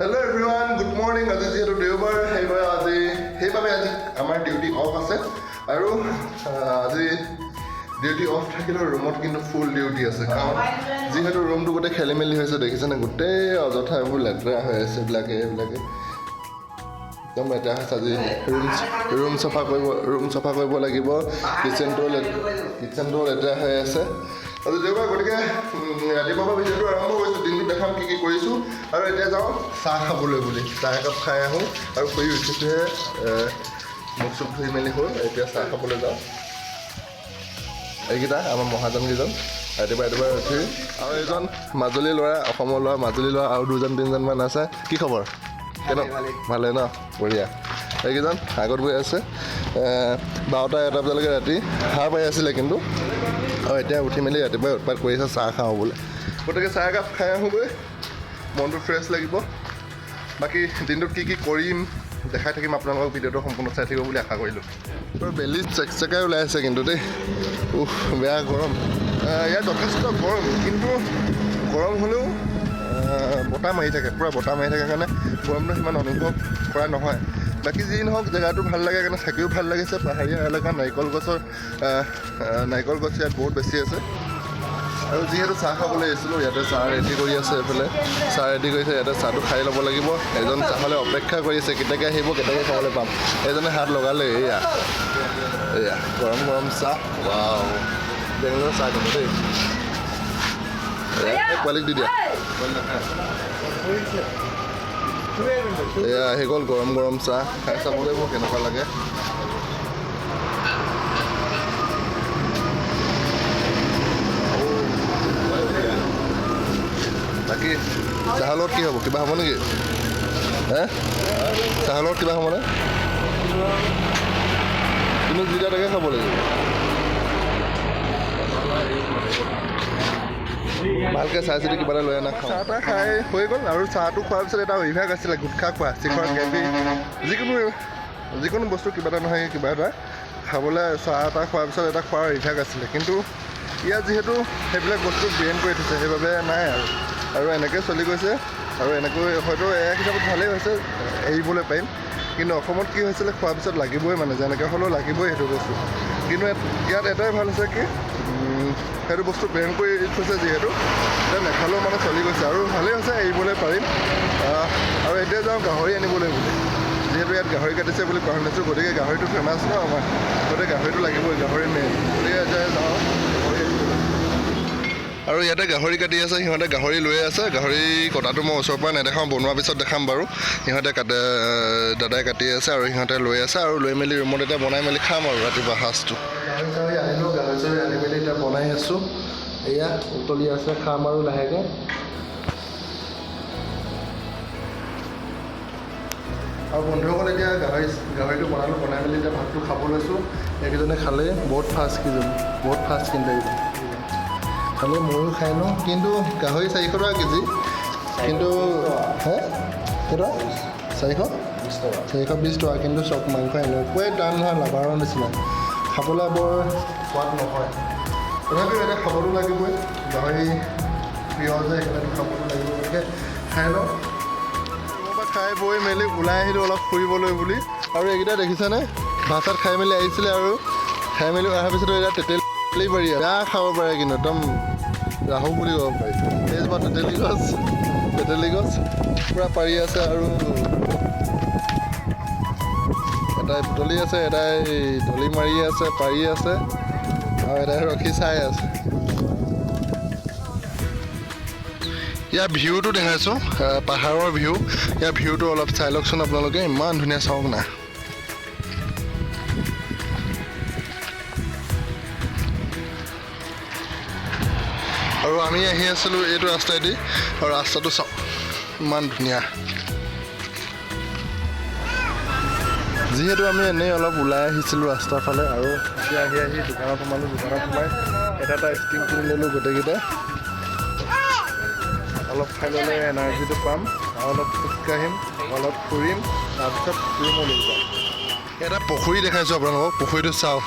Hello' everyone, good morning. আজি যিহেতু দেওবাৰ, সেইবাবে আজি আমাৰ ডিউটি অফ আছে। আৰু আজি ডিউটি অফ থাকিলেও ৰুমত কিন্তু ফুল ডিউটি আছে, কাৰণ যিহেতু ৰুমটো গোটেই খেলি মেলি হৈছে, দেখিছেনে? গোটেই অযথা এইবোৰ লেতেৰা হৈ আছে, এইবিলাকে একদম লেতেৰা হৈছে। আজি ৰুম চফা কৰিব লাগিব। কিটচেনটো লেতেৰা হৈ আছে। আজি দেওবাৰ, গতিকে ৰাতিপুৱাৰ পৰা ভিডিঅ'টো আৰম্ভ কৰিছোঁ। দিনটো দেখাম কি কি কৰিছোঁ। আৰু এতিয়া যাওঁ চাহ খাবলৈ বুলি, চাহ একাপ খাই আহোঁ। আৰু শুই উঠিছোঁহে, মুখ চুখ ধুই মেলি হ'ল, এতিয়া চাহ খাবলৈ যাওঁ। এইকেইটা আমাৰ মহাজনকেইজন ৰাতিপুৱা ৰাতিপুৱা উঠি, আৰু এজন মাজুলী ল'ৰা, অসমৰ ল'ৰা, মাজুলী ল'ৰা, আৰু দুজন তিনিজনমান আছে। কি খবৰ, কেনে? ভালে ন? বঢ়িয়া। এইকেইজন আগত গৈ আছে। 12টা 1টা বজালৈকে ৰাতি সাৰ পাই আছিলে কিন্তু, আৰু এতিয়া উঠি মেলি ৰাতিপুৱাই উৎপাত কৰি আছে, চাহ খাওঁ বোলে। গতিকে চাহ একাপ খাই আহোঁগৈ, মনটো ফ্ৰেছ লাগিব। বাকী দিনটোত কি কি কৰিম দেখাই থাকিম আপোনালোকক, ভিডিঅ'টো সম্পূৰ্ণ চাই থাকিব বুলি আশা কৰিলোঁ। আৰু বেলি চেকচেকাই ওলাই আছে কিন্তু দেই। উফ, বেয়া গৰম। ইয়াত যথেষ্ট গৰম, কিন্তু গৰম হ'লেও বতাহ মাৰি থাকে, পূৰা বতাহ মাৰি থাকে কাৰণে গৰমটো সিমান অনুভৱ কৰা নহয়। বাকী যি নহওক, জেগাটো ভাল লাগে কাৰণে থাকিও ভাল লাগিছে। পাহাৰীয়া এলেকা, নাৰিকল গছৰ আহ, আহ, নাৰিকল গছ ইয়াত বহুত বেছি আছে। আৰু যিহেতু চাহ খাবলৈ আহিছিলোঁ, ইয়াতে চাহ ৰেডি কৰি আছে, এইফালে চাহ ৰেডি কৰিছে, ইয়াতে চাহটো খাই ল'ব লাগিব। এজন চাহলৈ অপেক্ষা কৰি আছে, কেতিয়াকৈ আহিব, কেতিয়াকৈ খাবলৈ পাম। এজনে হাত লগালে। এয়া এয়া গৰম গৰম চাহ। ৱাও, বেংগলোৰৰ চাহ কিন্তু দেই। এয়া, এই পোৱালিক দি দিয়া, পোৱালি নাখায়। এয়া আহি গ'ল গৰম গৰম চাহ, খাই চাব লাগিব কেনেকুৱা লাগে। বাকী চাহৰ লগত কি হ'ব? কিবা হ'ব নেকি? হে, চাহৰ লগত কিবা হ'বনে? কিন্তু যিটা তাকে খাব লাগিব। ভালকৈ চাই চিতি কিবা এটা লৈ আনা, খাওঁ। চাহ তাহ খাই হৈ গ'ল। আৰু চাহটো খোৱাৰ পিছত এটা অভ্যাস আছিলে গুটখা খোৱা, চিখৰ, কেফি, যিকোনো যিকোনো বস্তু কিবা এটা নহয় কিবা এটা খাবলৈ চাহ এটা খোৱাৰ পিছত এটা খোৱাৰ অভ্যাস আছিলে। কিন্তু ইয়াত যিহেতু সেইবিলাক বস্তু বেন কৰি থৈছে, সেইবাবে নাই আৰু। আৰু এনেকৈ চলি গৈছে, আৰু এনেকৈ হয়তো এক হিচাপত ভালেই হৈছে, এৰিবলৈ পাৰিম। কিন্তু অসমত কি হৈছিলে, খোৱাৰ পিছত লাগিবই, মানে যেনেকৈ হ'লেও লাগিবই সেইটো বস্তু। কিন্তু ইয়াত এটাই ভাল হৈছে কি, সেইটো বস্তু বেন কৰি থৈছে যিহেতু, এতিয়া নাখালেও মানে চলি গৈছে আৰু ভালেই হৈছে, এৰিবলৈ পাৰিম। আৰু এতিয়া যাওঁ গাহৰি আনিবলৈ বুলি। যিহেতু ইয়াত গাহৰি কাটিছে বুলি কোৱা শুনিছোঁ, গতিকে গাহৰিটো ফেমাছ ন আমাৰ, গতিকে গাহৰিটো লাগিবই, গাহৰি মেইন। গতিকে এতিয়া যাওঁ গাহৰি আনিবলৈ। আৰু ইয়াতে গাহৰি কাটি আছে, সিহঁতে গাহৰি লৈ আছে। গাহৰি কটাটো মই ওচৰৰ পৰা নেদেখাওঁ, বনোৱাৰ পিছত দেখাম বাৰু। সিহঁতে কাটে, দাদাই কাটি আছে আৰু সিহঁতে লৈ আছে, আৰু লৈ মেলি ৰুমত এতিয়া বনাই মেলি খাম আৰু ৰাতিপুৱা সাজটো। গাহৰি চাহৰি আনিলোঁ, গাহৰি চাহৰি আনি মেলি এতিয়া বনাই আছোঁ। এয়া উতলি আছে, খাম আৰু লাহেকৈ। আৰু বন্ধুসকল, এতিয়া গাহৰিটো বনালোঁ, বনাই মেলি এতিয়া ভাতটো খাব লৈছোঁ। এইকেইজনে খালেই, বহুত ফাষ্ট কিজন, বহুত ফাষ্ট কিন্তু এইকেইজন খালে, ময়ো খাই লওঁ। কিন্তু গাহৰি 400 টকা কেজি কিন্তু। হে, কেইটকা? 400, 420 টকা। কিন্তু চব মাংস এনেকুৱাই টান নহয়, লাবাৰৰ নিচিনা, খাবলৈ বৰ সোৱাদ নহয়। তথাপিও এতিয়া খাবতো লাগিবই, গাহৰি প্ৰিয় যে, সেইকাৰণে খাবতো লাগিব, গতিকে খাই লওঁ। ৰুমৰ পৰা খাই বৈ মেলি ওলাই আহিলোঁ অলপ ফুৰিবলৈ বুলি। আৰু এইকেইটা দেখিছেনে, ভাত চাত খাই মেলি আহিছিলে, আৰু খাই মেলি অহাৰ পিছত এতিয়া তেতেলী বাৰী বেয়া খাব পাৰে কিন্তু, একদম ৰাহু বুলি ক'ব পাৰি। এইজোপা তেতেলী গছ, তেতেলী গছ পূৰা পাৰি আছে, আৰু এটাই বুটলি আছে, এটাই দলি মাৰি আছে, পাৰি আছে, আৰু এটাই ৰখি চাই আছে। ইয়াৰ ভিউটো দেখাইছোঁ, পাহাৰৰ ভিউ। ইয়াৰ ভিউটো অলপ চাই লওকচোন আপোনালোকে, ইমান ধুনীয়া, চাওক না। আৰু আমি আহি আছিলোঁ এইটো ৰাস্তাইদি, আৰু ৰাস্তাটো চাওক ইমান ধুনীয়া। যিহেতু আমি এনেই অলপ ওলাই আহিছিলোঁ ৰাস্তাৰ ফালে, আৰু এতিয়া আহি আহি দোকানত সোমালোঁ। দোকানত সোমাই এটা এটা ষ্টিং কিনি ল'লোঁ গোটেইকেইটাই। অলপ খাই ল'লে এনাৰ্জিটো পাম, আৰু অলপ খোজকাঢ়িম, অলপ ফুৰিম, তাৰপিছত ৰুমলৈ যাম। এটা পুখুৰী দেখাইছোঁ আপোনালোকক, পুখুৰীটো চাওক,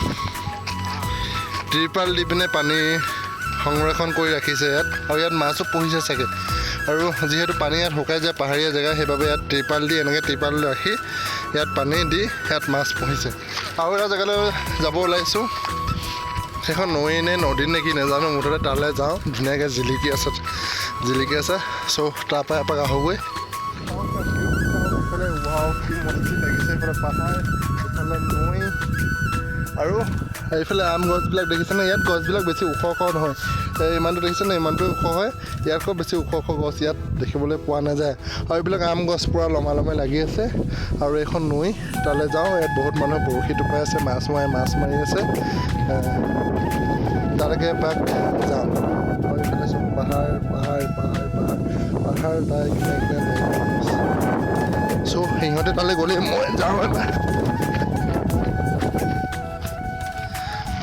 ত্ৰিপাল দি পিনে পানী সংৰক্ষণ কৰি ৰাখিছে ইয়াত। আৰু ইয়াত মাছো পুহিছে চাগে, আৰু যিহেতু পানী ইয়াত শুকাই যায়, পাহাৰীয়া জেগা, সেইবাবে ইয়াত ত্ৰিপাল দি, এনেকৈ ত্ৰিপাল ৰাখি ইয়াত পানী দি ইয়াত মাছ পুহিছে। আৰু এটা জেগালৈ যাব ওলাইছোঁ। সেইখন নৈ নে নদী নে কি নাজানো, মুঠতে তালৈ যাওঁ। ধুনীয়াকৈ জিলিকি আছে, জিলিকি আছে। চ' তাৰপৰা এপাক আহোঁগৈ। এইফালে ৱাও, কি মস্তি লাগিছে! এইফালে পাহাৰ, এইফালে নৈ আৰু এইফালে আম গছবিলাক দেখিছেনে? ইয়াত গছবিলাক বেছি ওখ ওখ নহয়। এই ইমানটো দেখিছেনে? ইমানটো ওখ হয়। ইয়াতকৈ বেছি ওখ ওখ গছ ইয়াত দেখিবলৈ পোৱা নাযায়। আৰু এইবিলাক আম গছ পূৰা লমা লমাই লাগি আছে। আৰু এইখন নৈ, তালৈ যাওঁ। ইয়াত বহুত মানুহে বৰশী টোপাই আছে, মাছ মাৰি আছে। তালৈকে এপাক যাওঁ। আৰু এইফালে চব পাহাৰ, পাহাৰ, পাহাৰ, পাহাৰ, পাহাৰ, তাৰ কিনাৰে কিনাৰে নৈ। চ' সিহঁতে তালৈ গ'লেই, মই যাওঁ এবাৰ।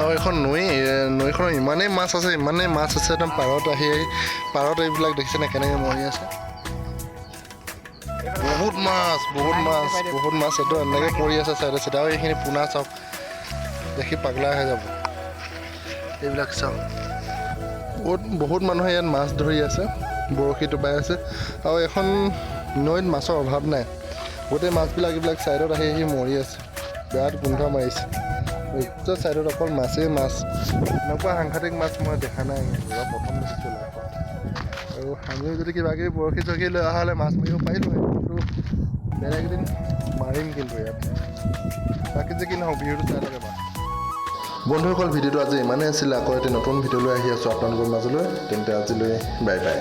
আৰু এখন নৈ, নৈখনত ইমানেই মাছ আছে, ইমানেই মাছ আছে, একদম পাৰত আহি আহি পাৰত এইবিলাক দেখিছেনে কেনেকৈ মৰি আছে? বহুত মাছ, বহুত মাছ, বহুত মাছ। এইটো এনেকৈ পৰি আছে চাইডে চাইডে। আৰু এইখিনি পোনা চাওক, দেখি পাগলা হৈ যাব। এইবিলাক চাওক, বহুত বহুত মানুহে ইয়াত মাছ ধৰি আছে, বৰশী টোপাই আছে। আৰু এখন নৈত মাছৰ অভাৱ নাই। গোটেই মাছবিলাক এইবিলাক ছাইডত আহি আহি মৰি আছে। বিৰাট গোন্ধ মাৰিছে। এইটো ছাইডত অকল মাছেই মাছ। এনেকুৱা সাংঘাতিক মাছ মই দেখা নাই, এইবাৰ প্ৰথম দেখিছোঁ লাইফত। আৰু আমিও যদি কিবা কিবি বৰশী চৰশী লৈ অহা হ'লে মাছ মাৰিব পাৰিলোঁ হয়, কিন্তু বেলেগ এদিন মাৰিম কিন্তু ইয়াত। বাকী যি কি নহওক, ভিউটো চাই লওক এবাৰ। বন্ধুসকল, ভিডিঅ'টো আজি ইমানেই আছিলে। আকৌ এটি নতুন ভিডিঅ' লৈ আহি আছোঁ আপোনালোকৰ মাজলৈ। তেন্তে আজিলৈ বাই বাই।